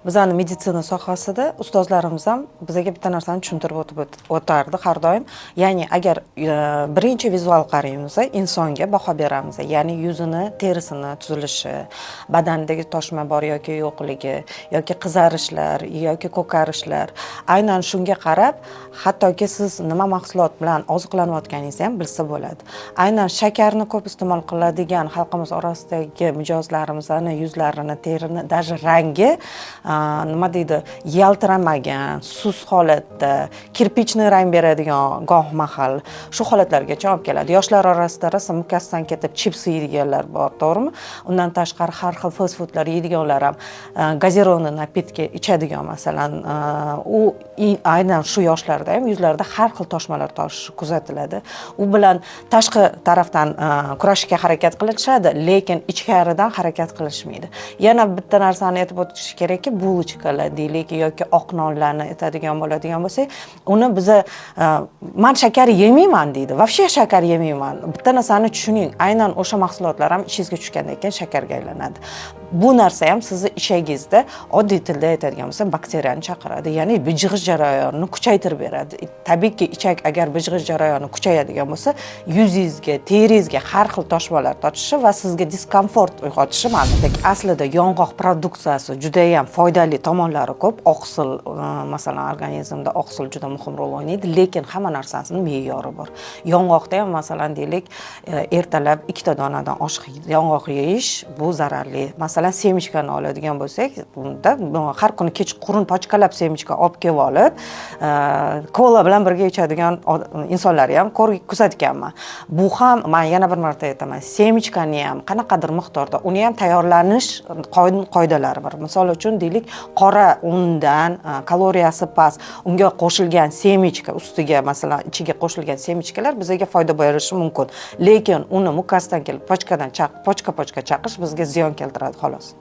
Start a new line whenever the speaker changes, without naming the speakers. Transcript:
Bizani meditsina sohasida ustozlarimiz ham bizaga bitta narsani tushuntirib o'tib o'tardi har doim. Ya'ni agar birinchi vizual qaraymiz, insonga baho beramiz, ya'ni yuzini, terisini tuzilishi, badanidagi toshma bor yoki yo'qligi, yoki qizarishlar yoki ko'karishlar, aynan shunga qarab hattoki siz nima mahsulot bilan oziqlanayotganingizni ham bilsa bo'ladi. Aynan shakarni ko'p iste'mol qiladigan xalqimiz orasidagi mijozlarimizni yuzlarini, terini даже rangi nima deydi, yaltiramagan, sust holatda, кирпичный rang beradigan, goh mahal shu holatlargacha olib keladi. Yoshlar orasida rosa mukkasidan ketib chips yeydiganlar bor, to'g'rimi? Undan tashqari har xil fast foodlar yeydiganlar ham, газированный напитки ichadigan, masalan, u aynan shu yoshlarda ham yuzlarida har xil toshmalar toshishi kuzatiladi. U bilan tashqi tarafdan kurashishga harakat qilishadi, lekin ichkaridan harakat qilishmaydi. Yana bitta narsani aytib o'tish kerakki, булочка lar deylik yoki oq nonlarni aytadigan bo'ladigan bo'lsak, uni biza "Man shakar yemayman", deydi, "Вообще shakar yemayman". Bitta narsani tushuning, aynan o'sha mahsulotlar ham ichingizga tushgandan keyin shakarga aylanadi. Bu narsa ham sizni ichagingizda, oddiy tilda aytadigan bo'lsak, bakteriyani chaqiradi, ya'ni bijg'ish jarayonini kuchaytirib beradi. Tabiiyki, ichak agar bijg'ish jarayoni kuchayadigan bo'lsa, yuzingizga, teringizga har xil toshmalar tortishi va sizga diskomfort uyg'otishi ma'lum. Aslida yong'oq produksiyasi judayam foydali tomonlari ko'p. Oqsil, masalan, organizmda oqsil juda muhim rol o'ynaydi, lekin hamma narsasini me'yori bor. Yong'oqda ham, masalan, deylik, ertalab ikkita donadan oshiq yong'oq yeyish bu zararli. Masalan, семечка ni oladigan bo'lsak, unda har kuni kechqurun pachkalab семечка olib kelib olib, kola bilan birga ichadigan insonlarni ham kuzatganman. Bu ham, man yana bir marta aytaman, семечка ni ham qanaqadir miqdorda, uni ham tayyorlanish qoidalari bor. Misol uchun, deylik, qora undan, kaloriyasi past, unga qo'shilgan семечка ustiga, masalan, ichiga qo'shilgan семечка lar bizga foyda berishi mumkin, lekin uni mukkasidan kelib pochkadan pochka pochka chaqish bizga ziyon keltiradi, xolos.